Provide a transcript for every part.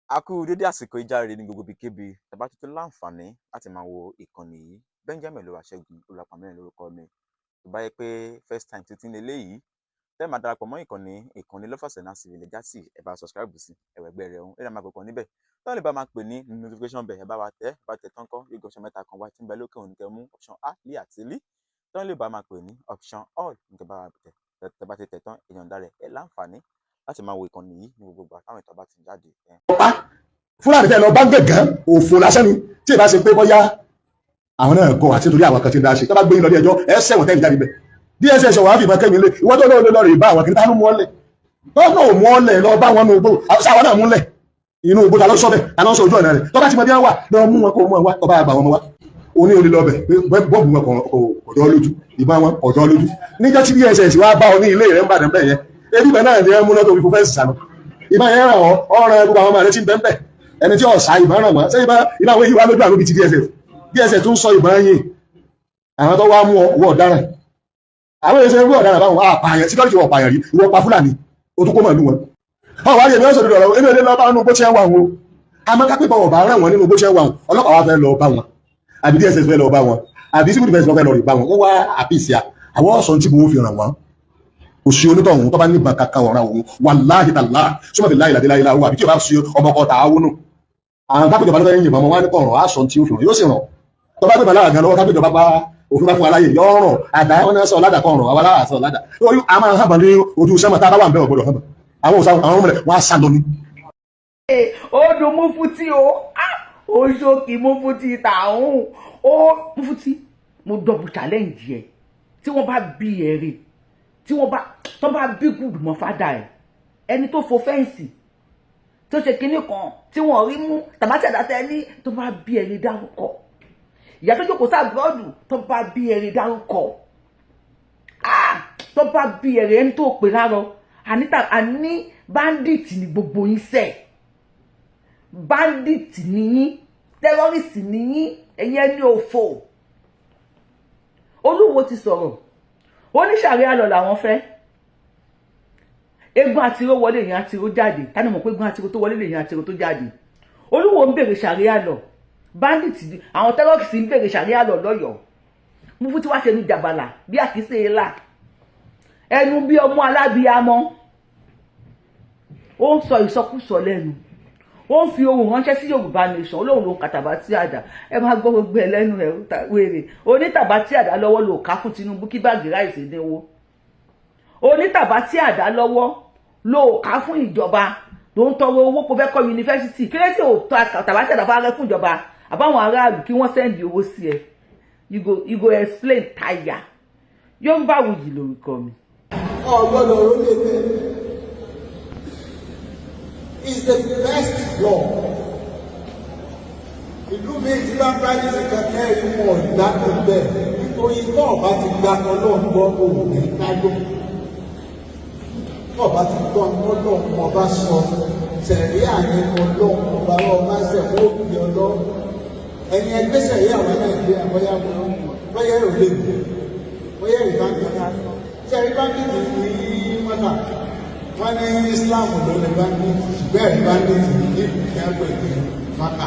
A kú dédé àsìkò ìjáre ní gbogbo ibikíbi tàbá tuntun láǹfààní láti máa wo ìkànnì yìí. Benjamin Olúwaṣẹ́gun Olúwapàmílẹ̀ lórúkọ mi. Tó bá yẹ pé first time tuntun leléyìí tẹ́ máa darapọ̀ mọ́ ìkànnì Lovers and Civil Legacy, ẹ bá subscribe sí ẹ̀wẹ̀gbẹ́ rẹ̀ ọ̀hún, ẹ̀rọ máa kọ̀ọ̀kan níbẹ̀ tó lè bá máa pè ní notification bell. Ẹ bá wa tẹ̀, bá tẹ̀ tán kọ́ yóò gbé option mẹ́ta kan wá tí ń bẹ lókè òun, kẹ́ mú option A, L àti L. Tó lè bá máa pè ní option all ní kẹ́ bá wa tẹ̀. Tẹ́ bá ti tẹ̀ tán, èèyàn dá rẹ̀ ẹ láǹfààní láti máa wo ìkànnì yìí ní gbogbo ìgbà táwọn ìtàn bá ti jáde. Pa Fúlàní tẹ́ lọ bá gẹ̀gán, òfò lásán ni. Tí ìbá ṣe pé bóyá àwọn náà gọ àti nítorí àwọn kan tí ń dá ṣe, tó bá gbé yín lọ ní ẹjọ́, ẹ sẹ̀wọ̀n tẹ́yìn jáde bẹ̀. DSS wàá fìbọn kẹ́mi lé ìwọ́n tó lọ́ọ́ lọ́ọ́ rè bá àwọn kìnìún. Tá ló mú ọ́lẹ̀ tó náà mú ọ́lẹ̀ lọ bá wọn nínú igbó? Sáwọn náà múlẹ̀ inú igbó? Ta ló sọ bẹ̀? Ta ló sọ ojú ọ̀nà rẹ̀? Tó bá ti mọ bí wọ́n wà, lọ mú wọn kó mú wọn wá. Tó bá gbà wọn wá, oní olè lọ bẹ̀ pé bọ́ọ̀bù wọn kò dọ́ lójú, ìbọn wọn kò dọ́ lójú. Níjọ́ tí DSS wá bá ọ ní ilé rẹ̀ ń bàdàn bẹ́ẹ̀ yẹn, ebi bẹ́ẹ̀ náà ni ẹ múná tó fi fún fẹ́ǹsì sànù. Ìbọn yẹn ràn ọ́, ọ̀ràn gbogbo àwọn ọmọ rẹ ti ń bẹ́ẹ̀ bẹ́ẹ̀. Ẹni tí ọ̀sà ìbọn ràn wọ́n ṣé ìbọn ìbọn àwọn èyí wá lójú àlóbi ti DSS. DSS tún sọ ìbọn yìí. Àwọn tó wá mú ọ wọ ọ̀daràn, àwọn èyí ṣe ń wọ ọ̀daràn báwọn àpààyàn security wọ ọ̀pààyàn rí. Ìwọ pa Fúlàní, o tún kó màlúù wọn. Ọ wá rí èmi ọ̀sọ̀ dọ̀rọ̀, èmi ò lè lọ bá nínú bó ṣe ń wà wọn o. Àmọ́ kápẹ́ bọ̀ ọ̀bà ràn wọ́n nínú bó ṣe ń wà wọn, ọlọ́pàá wa fẹ́ lọ bá wọn, àbí DSS fẹ́ lọ bá wọn, àbí civil defence fẹ́ lọ rí bá wọn, wọ́n wá àpìsíà àwọn ọ̀sán tí mo fi ràn wọ́n. Kò sí onítọ̀hún tó bá ní ìbọn kankan ọ̀ràn òun, wàláhì tàlá sọ́mọ̀tì láìláì láìláì àbí tí o bá ṣe ọmọ ọkọ̀ tààwọ́ nù. Àwọn kápẹ́jọba ló fẹ́ yìnbọn mọ́ wọn ní kọ̀ọ̀rọ̀ aṣọ tí ó fi hàn yóò sì ràn. Tó bá gbẹ̀mọ̀ lára gan lọ́wọ́, kápẹ́jọba bá òfin bá fún aláyè yọ ràn. Àdá wọn náà sọ ládàá kọ̀ọ̀rọ̀ àwọn aláwà sọ ládàá lórí. A máa hàn ní ojú sẹ́mọ̀ tá a bá wà ń bẹ̀ ọ̀gbọ́dọ̀ hàn àwọn òsà, àwọn ọmọ rẹ̀ wọ́n á sá lọ ní. Ó dùn Mufti o, ó ṣókì Mufti tààrùn ó. Mufti, mo double challenge ẹ. Tí wọ́n bá bí ẹ rè, tí wọ́n bá tó bá bí gùdù mọ́ fádà ẹ̀, ẹni tó fo fence tó ṣe kinní kan tí wọ́n rí mú tàbátì àdàtẹ ní, tó bá bí ẹni dárúkọ ìyá tó jókòó s'abroad, tó bá bí ẹni dárúkọ, tó bá bí ẹni, ẹni tó pè lárọ àní bandit ni gbogbo yín sẹ. Bandit ni yín, terrorist ni yín, ẹ̀yin ẹni òfò. Olúwo ti sọ̀rọ̀, oníṣàríà lọ làwọn fẹ́. Eégún àtiró wọlé, èèyàn àtiró jáde. Tani mọ̀ pé eégún àtiró tó wọlé lèèyàn àtiró tó jáde? Olúwo ń bèrè ṣàríà lọ, bandit, àwọn terrorist ń bèrè ṣàríà lọ lọ́yọ̀ọ́. Mufti wá ṣe ní jàbàlà bí àkísè ńlá ẹnu bí ọmọ alábíamọ. Ó ń sọ ìsọkúsọ lẹ́nu, ó ń fi ohùn ránṣẹ́ sí Yorùbá Nation. Olóhùn ló ń ka tàbátí àdá. Ẹ máa gbọ́ gbogbo ẹ lẹ́nu ẹ̀. Wèrè onítàbátí àdá lọ́wọ́ ló ká fún Tinubu kí bag rice dínwó. Onítàbátí àdá lọ́wọ́ ló ká fún ìjọba ló ń tọrọ owó kó fẹ́ kọ́ yunifásitì. Kí ló tí ò tàbátí àdá fún fún ìjọba àbáwọn aráàlú kí wọ́n send owó sí ẹ? You go explain tire. Yorùbáwùyí lórúkọ mi. Ọgbọ́dọ̀ rólé bẹ́ẹ̀ is the best law. Ìlú mi ti bá practice kankan ẹ̀rí wọn ò gbádùn bẹ́ẹ̀, nítorí tó ọba ti gba Ọlọ́run gbọ́, òun ní gbádùn. Tó ọba ti gbọ́ Ọlọ́run ọba sọ sẹ̀rí àní Ọlọ́run ọba ọba ṣẹ̀ wọ́n ó bí ọlọ́run. Ẹ̀yin ẹgbẹ́ sẹ̀rí àwọn Nàìjíríà, bóyá bóyá èrò lè mú bóyá èrò báńkì sẹ̀rí báńkì ní mọ́tà. Wọ́n ní Islam ló ní bandit, ṣùgbọ́n ẹ̀rí bandit ní ìlú tí wọ́n pè ní Maka,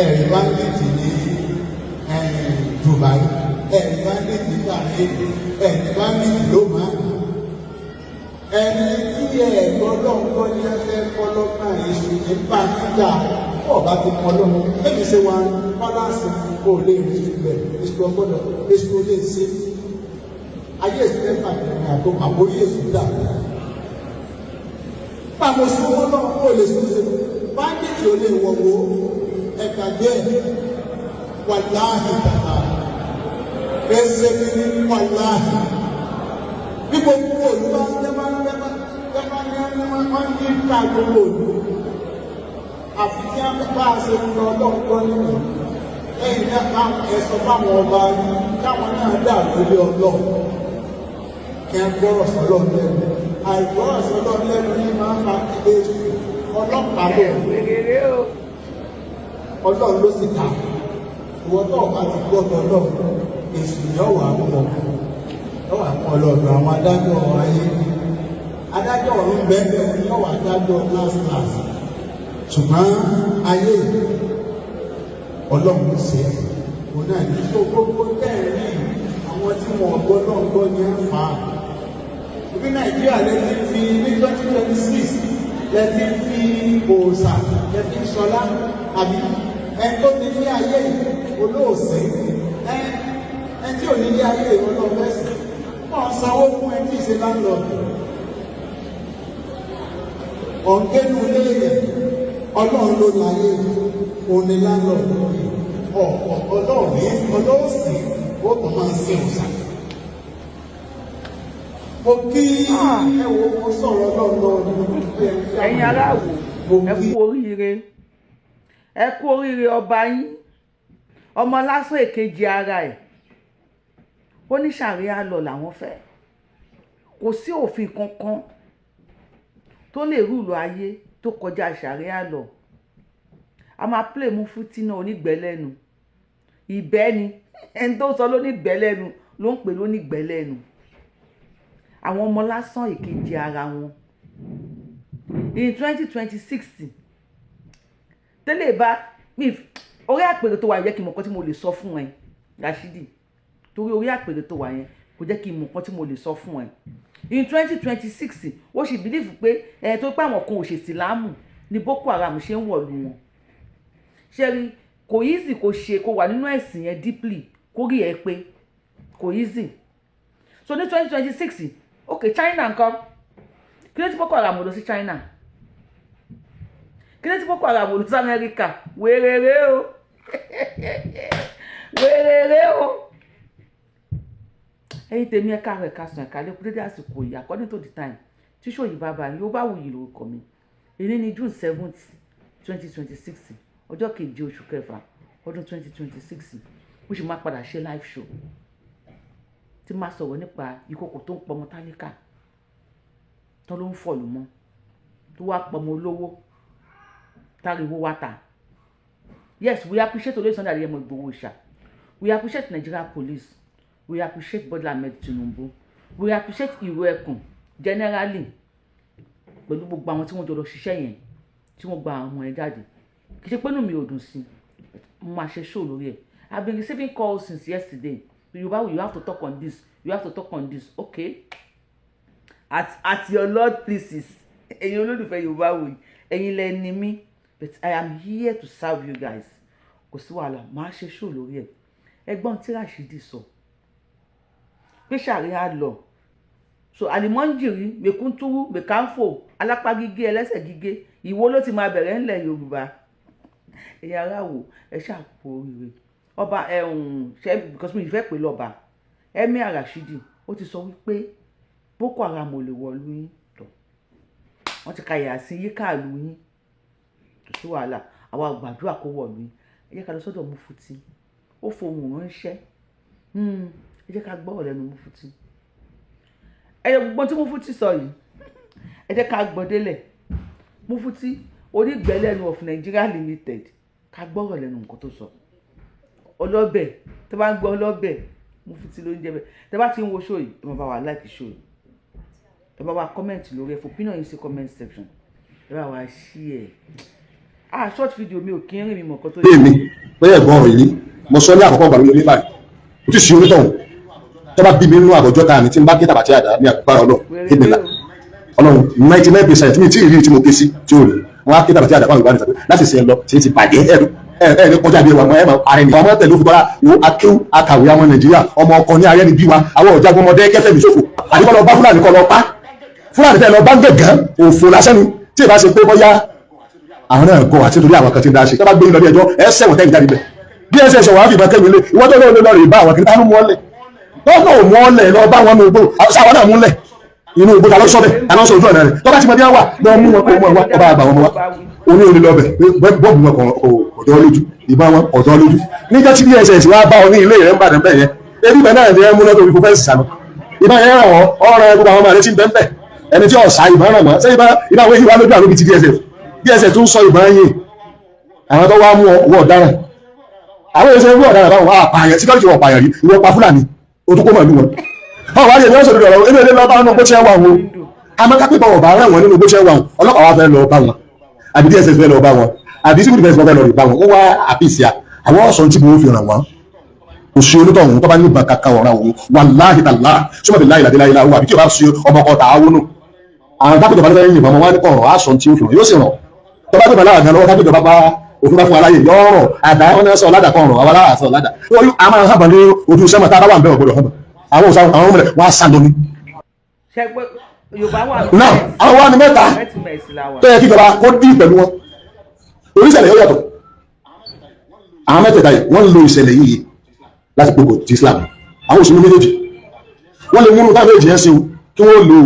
ẹ̀rí bandit ní Dubai, ẹ̀rí bandit ní Bahrain, ẹ̀rí bandit ló máa ẹni tí ẹ̀ gbọ́dọ̀ ń gbọ́ ní ẹsẹ̀ kọ́lọ́gbọ̀n èṣù ní bá níjà. Ọba ti mọ lọ́wọ́ ẹ̀mí ṣe wá balance, kó lè rí èṣù bẹ̀. Èṣù ọgbọ́dọ̀, èṣù lè ṣe. Ayé èsì fẹ́ bàjẹ́ ní àgbo àbórí èsì dà. Pàmò súnmọ́ náà kó lè sún sí bandit ò lè wọ̀wọ́ ẹ̀ka díẹ̀. Wàláhì tàbá ẹsẹ̀ mi ní wàláhì. Bí gbogbo òlu bá ń tẹ́ bá ń tẹ́ bá tẹ́ bá ní wọ́n ní ká gbogbo òlu. Àfi tí a bá a ṣe ń lọ ọlọ́run nínú. Ẹ̀yìn náà ká ẹ sọ fáwọn ọba yín káwọn náà dà lórí ọlọ́run. Kí ẹ gbọ́rọ̀ sọ́lọ́ lẹ́nu. Àìgbọ́rọ̀ sọ́lọ́ lẹ́nu ní máa ń fa èṣù ọlọ́pàá lò. Wèrè o. Ọlọ́run ló sì ta. Ìwọ náà bá ti gbọ́ tọ́lọ́, èṣù yóò wà mú ọ. Yóò wà mú ọ lọ́dọ̀ àwọn adájọ́ ayé. Adájọ́ ọ̀run bẹ́ẹ̀ yóò wà dájọ́ last last. Ṣùgbọ́n ayé ọlọ́run ló ṣe é. Òun náà ní tó gbogbo tẹ́ẹ̀rí àwọn tí wọn gbọ́ náà gbọ́ ní ń fà á. Ibi Nàìjíríà lè ti fi ní 2026 lè ti fi òòṣà lè fi ṣọlá, àbí ẹni tó ní ní ayé yìí olóòsè ẹ ẹ tí ò ní ní ayé yìí olóòfẹ́sì wọ́n sanwó fún ẹ tí ì ṣe landlord. Ọ̀gẹ́nu léèyàn, ọlọ́run ló láyé, òun ni landlord ọlọ́run ní ọlọ́ọ̀sìn ó kàn máa ń sin òòṣà. Mo kí ẹ wo, mo sọ̀rọ̀ ọlọ́run lọ́wọ́ ní Ẹ̀yin aráàwò, ẹ kú oríire, ẹ kú oríire. Ọba yín, ọmọ lásán èkejì ara ẹ̀, ó ní Sharia law làwọn fẹ́. Kò sí òfin kankan tó lè rule ayé tó kọjá Sharia law. A máa play Mufti náà onígbẹ́lẹ́nu ìbẹ́ ni ẹni tó sọ lónígbẹ́lẹ́nu ló ń pè lónígbẹ́lẹ́nu. Àwọn ọmọ lásán èkejì ara wọn in 2026 tẹ́lẹ̀ bá mi orí àpèrè tó wà yẹ kí n mọ̀ nǹkan tí mo lè sọ fún ẹ, Rashidi, torí orí àpèrè tó wà yẹn kò jẹ́ kí n mọ̀ nǹkan tí mo lè sọ fún ẹ. In 2026, ó sì believe pé ẹ tó pé àwọn kan ò ṣe Ìsìlámù ní Boko Haram ṣe ń wọ̀lú wọn. Ṣé rí, kò easy kò ṣe kó wà nínú ẹ̀sìn yẹn deeply kó rí ẹ pé kò easy. So ní 2026, ok, China nǹkan kí ló ti Boko Haram lọ sí China? Kí ló ti Boko Haram lọ sí Amẹ́ríkà? Wéréré o, wéréré o. Ẹ̀yin tèmi, ẹ káàárọ̀, ẹ káàsán, ẹ káalẹ́, kú dédé àsìkò yìí according to the time tí ṣòyí bàbá yìí ó bá wù yìí. Lórúkọ mi. Èyí ní June 7th, 2026, ọjọ́ keje oṣù kẹfà ọdún 2026. Mo sì máa padà ṣe live show tí máa sọ̀rọ̀ nípa ìkòkò tó ń pọmọ tálíkà tó ló ń fọ̀lù mọ́, tó wá pọmọ olówó táriwo wá ta. Yes, we appreciate Olóyè Sunday Adéyẹmọ Ìgbòho Òòṣà, we appreciate Nigeria Police, we appreciate Bola Ahmed Tinubu, we appreciate Ìró Ẹkùn generally pẹ̀lú gbogbo àwọn tí wọ́n jọ lọ ṣiṣẹ́ yẹn tí wọ́n gba àwọn ẹ̀ jáde. Kì í ṣe pé inú mi ò dùn sí. Mo máa ṣe show lórí ẹ̀. I been receiving calls since yesterday. Yorùbá, you have to talk on this, you have to talk on this. Okay, at your Lord pleases. Ẹ̀yin olólùfẹ́ Yorùbá wò yìí, ẹ̀yin lẹ ní mí, but I am here to serve you guys. Kò sí wàhálà, màá ṣe show lórí ẹ̀. Ẹgbọ́n tí Rashidi sọ pé Sharia law, so àlìmọ́njìrì, mẹ̀kúntúrú, mẹ̀kánfò, alápá gígé, ẹlẹ́sẹ̀ gígé, ìwo ló ti máa bẹ̀rẹ̀ ńlẹ̀ Yorùbá. Ẹ̀yin ará wò, ẹ ṣàpò oríire ọba ẹ̀hún ṣe because mi ìfẹ́ pè lọ́ba. Emir Rashidi ó ti sọ wípé Boko Haram ò lè wọ̀lú yín tọ̀. Wọ́n ti ka yàsín yíká ìlú yín, kò sí wàhálà. Àwa gbàdúrà kó wọ̀lú yín. Ẹ jẹ́ ká lọ sọ́dọ̀ Mufti, ó fohùn ránṣẹ́. Ẹ jẹ́ ká gbọ́ lẹ́nu Mufti. Ẹ jẹ́ gbogbo tí Mufti sọ yìí, ẹ jẹ́ ká gbọ́ délẹ̀. Mufti onígbẹ́lẹ́nu of Nigeria Limited, ká gbọ́rọ̀ lẹ́nu nǹkan tó sọ. Ọlọ́bẹ̀ tó bá ń gbọ́ ọlọ́bẹ̀, Mufti ló ń jẹ́ bẹ́ẹ̀. Tẹ́ bá ti ń wo show yìí, ẹ máa bá wa like show yìí, ẹ bá wa comment lórí ẹ, fún opinion yín sí comment section, ẹ bá wa share. Ah, short video mi ò kí ń rìn mí mọ̀ nǹkan tó Bí mi pé ẹ̀gbọ́n ọ̀rọ̀ yìí mo sọ ní àkọ́kọ́ gbà lórí báyìí, kò tí ì sí onítọ̀hún tó bá bí mi nínú àbọ̀jọ́ ta ni tí n bá ké tàbátí àdá ní agbára Ọlọ́run kébìlà Ọlọ́run. 99% mi tí ì rí tí mo ké sí tí ò rí wọn á ké tàbátí àdá fáwọn Yorùbá nìkan láti ṣe lọ tí ti bàjẹ́ ẹ̀rù. Ẹ ẹ ní kọjá bí ẹwà ẹ máa parẹ́ ni. Ọmọ tẹ̀lé òfin tọ́lá wo akéwù akàwé àwọn Nàìjíríà, ọmọ ọkọ ní ayé ni bí wa, àwọn ọ̀jagun ọmọdé kẹfẹ́ mi ṣòfò. Àdìgbọ́ lọ bá Fúlàní kọ́ lọ pa Fúlàní tẹ́ lọ bá ń gẹ̀gán, òfò lásán ni. Tí ì bá ṣe pé bóyá àwọn náà gọ àti torí àwọn kan ti ń dá ṣe, tó bá gbé yín lọ bí ẹjọ́, ẹ sẹ̀wọ̀n tẹ́yìn jáde bẹ̀. DSS wàá fìbọn kẹ́mi lé ìwọ́n tó lọ́ọ́ lọ́ọ́ rè bá àwọn kìnìún mú ọ́lẹ̀ lọ́nà ò mú ọ́lẹ̀ lọ bá wọn ní ugbó. Sáwọn náà múlẹ̀ inú ugbó, ta ló sọ bẹ̀, ta ló sọ ojú ọ̀nà rẹ̀? Tó bá ti mọ bí wọ́n wà, lọ mú wọn kó mú wọn wá, ọba àgbà wọn wá. Oní oní lọ bẹ̀, bọ́ọ̀bù wọn ọ̀dọ́ lójú, ìbọn wọn ọ̀dọ́ lójú. Níjọ́ tí DSS wá bá ọ ní ilé rẹ̀ ń bàdàn bẹ́ẹ̀ yẹn, ebi bẹ́ẹ̀ náà ni ẹ mú lọ́dọ̀ òfin fẹ́ǹsì sànù. Ìbọn yẹn ràn wọ́n, ọ̀rọ̀ gbogbo àwọn ọmọ rẹ̀ ti ń bẹ́ẹ̀ bẹ́ẹ̀, ẹni tí ọ̀sà ìbọn ràn wọ́n. Ṣé ìbọn àwọn èyí wá lójú àlóbi ti DSS? DSS tún sọ ìbọn yìí, àwọn tó wá mú ọwọ́ ọ̀daràn, àwọn èso ìwé ọ̀daràn báwọn apààyàn, security wọn pààyàn rí. Ìwọ pa Fúlàní, o tún kó màlúù wọn. Báwo wá rí ẹni wọ́n sọ̀rọ̀ ọ̀rọ̀ inú ilé lọ bá wọn bó ṣe wà wọn? Àmọ́ kápẹ́ bá wọn bá rẹ̀ wọ́n nínú bó ṣe wà wọn, ọlọ́pàá wa fẹ́ lọ bá wọn, àbí DSS fẹ́ lọ bá wọn, àbí civil defence fẹ́ lọ bá wọn, wọ́n wá àpìsíà àwọn ọ̀sán tí mo fi ràn wọ́n. Kò sí onítọ̀hún tó bá ní ìbọn kankan ọ̀ràn òun, wàláhì tàlá sọ́mọ̀bì láìláì láìláì wà, àbí tí o bá ṣe ọmọ ọkọ̀ tààwọ́ nù. Àwọn tápìtọ̀ bá lọ́wọ́ yìnbọn wọn ní kọ̀ọ̀rọ̀ aṣọ tí ó fi hàn yóò sì ràn. Tó bá gbé bàlágà gan lọ́wọ́, tápìtọ̀ bá bá òfin bá fún aláyè yọ̀ọ̀rọ̀ àdá wọn ní sọ ládàá kan ọ̀rọ̀ àwọn aláàsọ ládàá wọ́n a máa hàn ní ojú sẹ́mọ̀. Tá a bá wà ń bẹ̀ ọ̀gbọ́dọ̀ hàn àwọn òsà, àwọn ọmọ rẹ̀ wọ́n á sá lọ ní. Ṣe pé Yorùbá wà? Náà àwọn wa ni mẹ́ta tó yẹ kí ìjọba kó dí pẹ̀lú wọn. Oríṣẹ̀lẹ̀ yóò yàtọ̀. Àwọn mẹ́tẹ̀ẹ̀ta yìí, wọ́n ń lo ìṣẹ̀lẹ̀ yìí láti gbógun ti Islam. Àwọn òṣèlú méjèèjì, wọ́n lè múnú táwọn méjèèjì yẹn sí o kí wọ́n lò ó,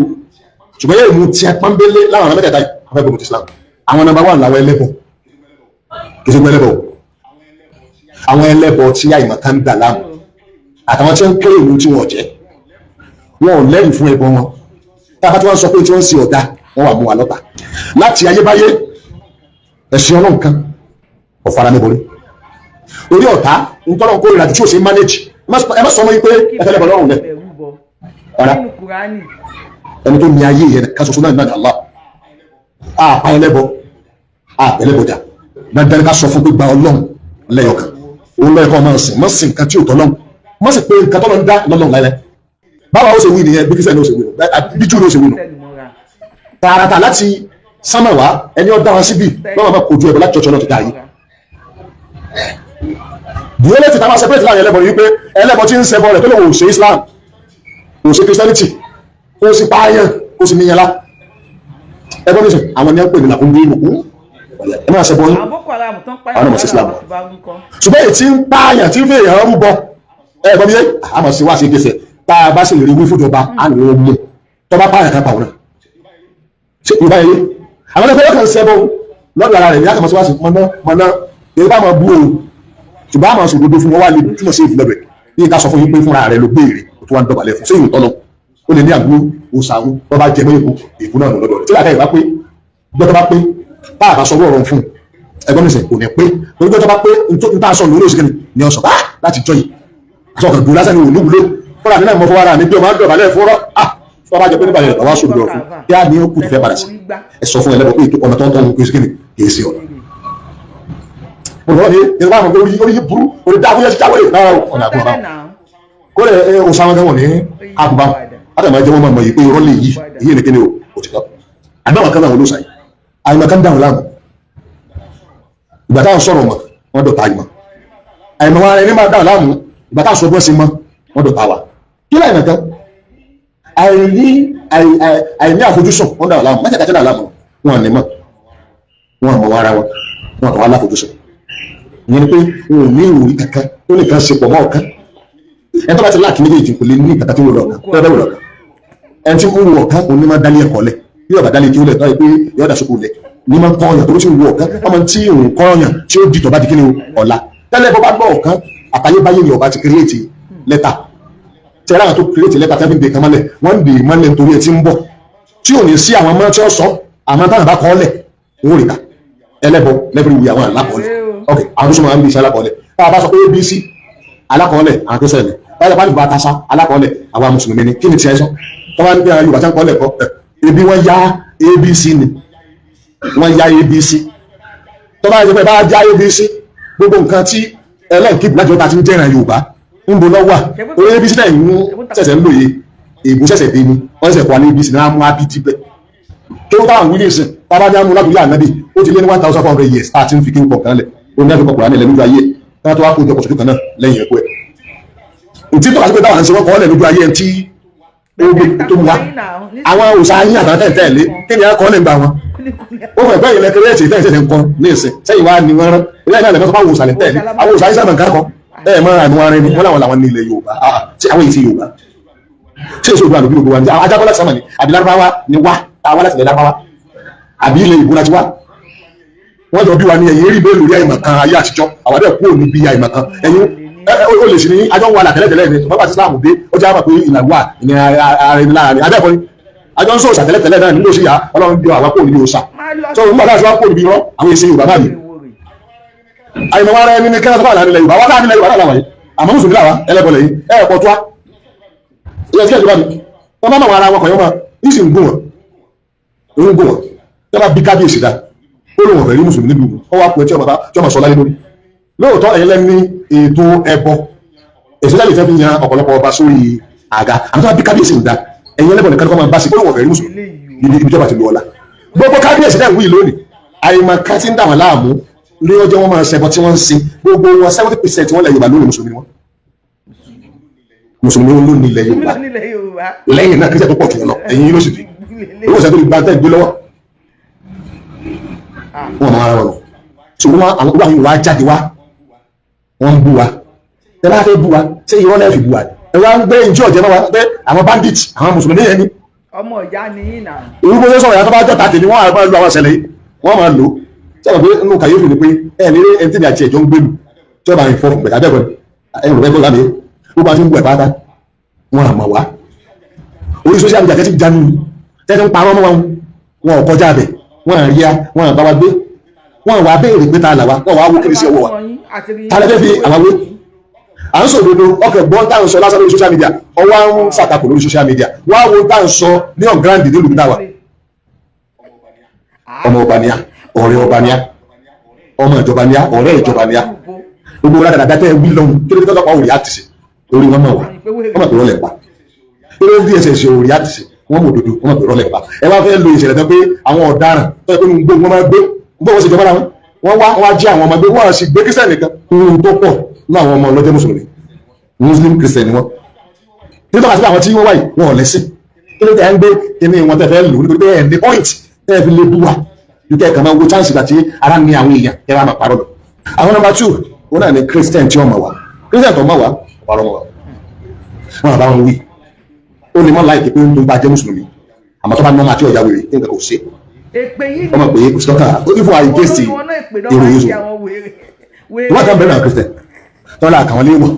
ṣùgbọ́n yóò mú tiẹ̀ pọ́nbélé láwọn ọ̀nà mẹ́tẹ̀ẹ̀ta yìí wọ́n fẹ́ gbógun ti Islam. Àwọn number one làwọn ẹlẹ́bọ. Kì í ṣe gbọ́ ẹlẹ́bọ o, àwọn ẹlẹ́bọ tí àìmọ̀ kan ń dà láàmú àtàwọn tí wọ́n ń kéré ìlú tí wọ́n jẹ́, wọn ò lẹ́rìí fún ẹbọ wọn. Tá a bá tí wọ́n sọ pé tí wọ́n ń ṣe ọ̀dà, wọ́n wà mú wa lọ́tà láti ayébáyé. Ẹ̀sìn Ọlọ́run kan ọ̀fara mẹ́bọrí orí ọ̀tá ntọ́nà kó ìrìnàjò tí ò ṣe manage. Ẹ má sọ mọ́ yín pé ẹ fẹ́ lẹ́bọ̀ lọ́rùn lẹ̀ ọ̀rá. Ẹni tó ní ayé yẹn ká ṣoṣo náà ní Allah. Àpá ẹlẹ́bọ, àpẹlẹ́bọjà, dandan ká sọ fún pé gba Ọlọ́run lẹ́yọ̀kan, òun lọ́yẹ̀kọ́ máa sìn, má sìn nǹkan tí ò tọ́lọ́run, má sì pé nǹkan tọ́lọ́run dá lọ́lọ́run láìláì. Báwa ó ṣe wí nìyẹn, bí Christian ó ṣe wí nù, bí Júù ló ṣe wí nù, tààràtà láti sánmà wá. Ẹni ó dá wọn síbì lọ́wọ́ bá kojú ẹ̀bọ láti church náà ti dá yìí. The only thing táwọn separate láàrin ẹlẹ́bọ ni wípé ẹlẹ́bọ tí ń ṣẹbọ rẹ̀ tó lè wò ṣe Islam, kò ṣe Christianity, kò sì pààyàn, kò sì níyànlá ẹbọ nísìn, àwọn ni wọ́n pè ní làkúndé ìlú, ẹ máa ṣẹbọ yín, àwọn ọmọ sí Islam. Ṣùgbọ́n èyí tí ń pààyàn, tí ń fi èèyàn rúbọ, ẹ gbọ́ mi yé, àmọ̀ sí wá sí ìgbésẹ̀. Tá a bá sì lè rí wí fúnjọba, á ní wọ́n mú tó bá pààyàn kan pàwọn náà. Ṣé Yorùbá yẹ yé? Àwọn ẹgbẹ́ yóò kàn ṣẹbọ lọ́dọ̀ ara rẹ̀ ní àkàmọ́ sí wá sí mọ́ná mọ́ná, èyí bá máa bú o, ṣùgbọ́n àmọ́ sọ gbogbo fún wọn wá lè túmọ̀ sí ìfúnlẹ̀ bí ká sọ fún yín pé fúnra rẹ̀ ló béèrè tó wá ń dọ̀bálẹ̀ fún. Ṣé ìwò tọ́lọ ó lè ní àgbo òsàrún tó bá jẹ mọ́ èkó èkó náà lọ́dọ̀ rẹ̀ tí làákàyè bá pé gbọ́dọ̀ bá pé bá a bá sọ ọ̀rọ̀ fún ẹgbọ́n mi sẹ̀ kò ní pé torí gbọ́dọ̀ bá pé n tá a sọ lórí òsìkìnnì ni ọ̀sọ̀ bá láti jọ yìí àtọkàn gbòó lásán ni òní wúlò fúnra mi náà mọ fọwọ́ra mi bí ọmọ dọ̀bálẹ̀ fúnrọ́. Ah, tó bá jẹ pé nígbà yẹn bàbá sọ̀rọ̀ fún kí á ní ó kù fẹ́ padà sí. Ẹ sọ fún ẹlẹ́bọ̀ pé ọ̀nà tó ń tọ́ kò sí kí ni kì í ṣe ọ̀nà olùkọ́ ni ìrọ̀lá àwọn orí orí burú orí dákúnyẹ́ sí jáwé náà ọ̀nà àbúrò báwọn kó lè ẹ ọ̀sán wọn wọ̀n ní àbúbá látàmú ẹjẹ́ wọn mọ̀ yìí pé irọ́ lè yí èyí ni kíni o òtítọ́ àbáwọn kan náà wọn ló sàyè àyìnbá kan dáhùn láàmú. Ìgbà táwọn sọ̀rọ̀ mọ̀ wọ́n dọ̀tá àyìnbá, àyìnbá wọn ẹni máa dáhùn láàmú. Ìgbà táwọn sọ bọ́ sí mọ́ wọ́n dọ̀tá wa kí láì nìkan àìní àfojúsùn wọ́n dáhùn láàmú mẹ́tẹ̀ẹ̀ta tí dáhùn láàmú wọn ní mọ̀ wọn mọ̀ ara wọn, wọn kàn wá láfojúsùn. Ìyẹn ni pé wọn ò ní ìròyìn kankan tó nìkan ṣe pọ̀ mọ́ ọ̀kan. Ẹni tó bá ti láàkì méjèèjì kò lè ní kankan tí ń wò lọ́ọ̀kan tó bá wò lọ́ọ̀kan. Ẹni tí ń wò ọ̀kan òun ní máa dálé ẹ̀kọ́ lẹ̀, bí ọ̀bà dálé kí ó lẹ̀ tó yẹ pé yọ̀ọ́ dà sókò lẹ̀ ní máa ń kọ́ ọ̀yàn tó ti wò ọ̀kan ọmọ tí òun kọ́ ọ̀yàn tí ó dìtọ̀ bá di kíni ọ̀la tẹ́lẹ̀. Bọ́ bá gbọ́ ọ̀kan àtayébáyé ni ọba ti kírètì lẹ́tà tí ẹ̀rọ àwọn tó kírètì lẹ́tà tẹ́lẹ̀ ń dè kan mọ́lẹ̀, wọ́n ń dè mọ́lẹ̀ nítorí ẹ ti ń bọ̀ tí ò ní sí àwọn ọmọ tí ó sọ àmọ́ táwọn bá kọ́ lẹ̀ wọ́n rè ká ẹlẹ́bọ lẹ́bìrì wù àwọn alákọ̀ọ́lẹ̀. Ok, àwọn tó súnmọ́ abc alákọ̀ọ́lẹ̀, tá a bá sọ pé abc alákọ̀ọ́lẹ̀, àwọn tó sẹ̀lẹ̀ báyọ̀ bá nípa tasa alákọ̀ọ́lẹ̀, àwọn mùsùlùmí ni. Kí ni tiẹ̀ sọ tó bá ní bí Yorùbá tí wọ́n kọ́lẹ̀ kọ́ ebi wọ́n yá abc ni wọ́n yá abc. Tó bá yẹ pé bá já abc, gbogbo nǹkan tí ẹlẹ́ǹkìbù láti ọ̀tá ti ń jẹ́ràn Yorùbá ń bo lọ́wọ́ orí abc náà ń ṣẹ̀ṣẹ̀ ń lòye èbó ṣẹ̀ṣẹ̀ dé ni wọ́n ṣẹ̀ṣẹ̀ kọ́ ní abc náà mú abd bẹ́ẹ̀ kí ó táwọn wílé sìn bàbá ní amú látòrí ànábì, ó ti lé ní 1400 years tá a ti ń fi kí n pọ̀ kan lẹ̀. Ó ní àfikọ́ Kùránì lẹ́nu ayé ẹ̀ tó wá kó ìjọpọ̀ sójú kan náà lẹ́yìn ẹ̀kọ́ ẹ̀. Ntí tọ́ka sí pé táwọn àǹsẹ̀ wọn kọ́ ọ́ lẹ̀ lójú ayé ẹ̀ tí ó gbé tó mú wa, àwọn òòṣà yín àtàwọn tẹ̀lé, kí ni akọ́ lè gbà wọn? Ó fẹ́ bẹ́ẹ̀ ilẹ̀ kéré ẹ̀sìn tẹ̀sẹ̀ ń kọ́ ní ìsìn sẹ́yìn wá ní wọ́n rán ilé náà lẹ́mọ́tọ́ bá wò sàlẹ̀ tẹ̀lé àwọn òòṣà yín sábà nǹkan kan ẹ̀ mọ́ àánú ara ẹni wọ́n làwọn làwọn ní ilẹ̀ Yorùbá. Ṣé àwọn èyí ti Yorùbá, ṣé èso òdua lòbí gbogbo wa ní ajábọ́lá sàmà ni, àbí Lárúbáwá ni wá, àwa láti ilẹ̀ Lárúbáwá, àbí ilẹ̀ ìbò láti wá? Wọ́n jọ bí wa ní ẹ̀yìn rí bẹ́ẹ̀ lórí àìmọ̀ kan ayé àtijọ́, àwọn àdé kúrò níbi àìmọ̀ kan ẹ̀yìn ó lè sí ní ajọ́ ń wà látẹ̀lẹ́tẹ̀lẹ́ ní bàbá àti Islam dé, ó jẹ́ àmà pé ìlànà wà ní ara ẹni láàrin abẹ́ẹ̀kọ́ ni àjọ ń sọ òòṣà tẹ́lẹ̀tẹ́lẹ̀ náà nílò sí ìyá Ọlọ́run bí àwa kúrò níbi òòṣà tó ń bàtà sí wa kúrò níbi irọ́. Àwọn èsì Yorùbá báyìí, àìmọ̀ ara ẹni ní kẹ́lá tó bá láàrin ilẹ̀ Yorùbá wá láàrin ilẹ̀ Yorùbá náà wáyé, àmọ́ mùsùlùmí làwa, ẹlẹ́bọ̀ lẹ́yìn ẹ̀ pọ̀ tó wá ilẹ̀ tí ẹ̀jọba mi wọ́n bá máa ara wọn kàn yọ́ máa ní sì ń gùn wọn, ń gùn wọn. Tí wọ́n bá bí kábíyèsí dá, ó lóun ọ̀fẹ́ rí mùsùlùmí nílùú, ó wá pẹ́ tí ọmọ bá tí ọmọ sọ láyé lórí. Lóòótọ́ ẹ̀yin lẹ́ni ètò ẹbọ èso lè fẹ́ fi yan ọ̀pọ̀lọpọ̀ ọba sórí àga, àmọ́ tí wọ́n bí kábíyèsí ń da, ẹ̀yin ẹlẹ́bọ̀ nìkan kọ́ máa bá sí, ó lóun ọ̀fẹ́ rí mùsùlùmí ibi ìjọba ti lu ọ̀la. Gbogbo kábíyèsí náà wí lónìí, àyèmọ̀ká ti ń dà wọ́n láàmú ní ọjọ́ wọn máa ṣẹbọ tí wọ́n ń sin gbogbo wọn. 70% wọ́n lẹ̀ Yorùbá lónìí, mùsùlùmí wọn, mùsùlùmí wọn ló ní ilẹ̀ Yorùbá. Lẹ́yìn náà, kírísítẹ̀ tó pọ̀ jù lọ, ẹ̀yin ló sì di owó ìṣẹ́ tó lè gba tẹ́ gbé lọ́wọ́ wọn máa ra wọn lọ. Ṣùgbọ́n àwọn olú àwọn ìwà jáde wá, wọ́n ń bú wa. Ẹ bá fẹ́ bú wa, ṣé irọ́ náà fi bú wa? Ẹ wá ń gbé ìjọ ọ̀jẹ̀ mọ́ wa pé àwọn bandit, àwọn mùsùlùmí yẹn ni. Ọmọ ìyá ni yín náà. Irú bó ṣe sọ̀rọ̀ yàtọ̀ bá jọ̀ta tèmi, wọ́n á máa lo àwọn ìṣẹ̀lẹ̀ yìí, wọ́n máa lò ó. Sọ̀rọ̀ pé nínú kàyéfì ni pé ẹ ní ẹni tí mi àti ẹ̀jọ́ ń gbèlú tí wọ́n bá ń fọ́ fún pẹ̀lú abẹ́ẹ̀kọ́ ni ẹ rò bẹ́ẹ̀ lámì ó bá ti ń gbọ́ ẹ̀ pátá wọn àmọ̀ wá orí social media tẹ́tí jánu tẹ́tí ń parọ́ mọ́ wọn, wọn ò kọjá bẹ̀, wọn à rí a, wọn à bá wa gbé, wọn wà béèrè pé ta là wa, wọn wà wó kiri sí ọwọ́ wa, ta lẹ fẹ́ fi àwọn wé? À ń sòdodo ọkọ̀ gbọ́n tá à ń sọ lásán lórí social media, ọwọ́ à ń ṣàtakò lórí social media, wọ́n á wo tá à ń sọ ní on ground nílùú táwa. Ọmọ ọba ni a, ọ̀rẹ́ ọba ni a, ọmọ ìjọba ni a, ọ̀rẹ́ ìjọba ni a. Gbogbo wọn dáadáa tẹ́ ẹ wí lọ́hùn, kí ló dé tọ́lọ́pàá ò rí àtìsí orí wọn mọ̀ wá? Wọ́n mọ̀ pé rọ́lẹ̀ pa. Kí ló dé DSS ò rí àtìsí? Wọ́n mọ̀ òdodo, wọ́n mọ̀ pé rọ́lẹ̀ pa. Ẹ wá fẹ́ lo ìṣẹ̀lẹ̀ tán pé àwọn ọ̀daràn tó yẹ pé gbogbo wọn máa gbé gbogbo wọn sì jọba láwọn, wọ́n wá wọ́n wá jí àwọn ọmọ gbé, wọ́n sì gbé kírísítẹ̀ nìkan ohun tó pọ̀ ní àwọn ọmọ ọlọ́jẹ́ mùsùlùmí, muslim christian ni wọ́n. Nítorí àti àwọn tí wọ́n wáyé wọn ò lẹ́sìn, kí ló dé ẹ̀ ń gbé kíní wọn tẹ́ fẹ́ lò? Nítorí pé ẹ̀ ní point tẹ́ fi lè bú wa ju kẹ́ ẹ̀ kàn máa wo chance àti ara ní àwọn èèyàn kẹ́ ẹ máa parọ́ lọ. Àwọn number two, wọn náà ní christian tí wọ́n mọ̀ wá, christian tó mọ̀ wá parọ́ mọ̀ wá, wọn àbá wọn wí. Ó lè mọ̀ láìpẹ́ pé tó bá jẹ́ mùsùlùmí, àmọ́ tó bá nọ́mà tí ọ̀yà wèrè nǹkan kò ṣe. Èpè yìí. Wọ́n mọ̀ pé kò sí lọ́kàn ó ní fún àìgẹ́sì èrò yìí sùn ìwọ́n kan bẹ̀rẹ̀ àwọn christian tọ́lá àkàwọn léwọ̀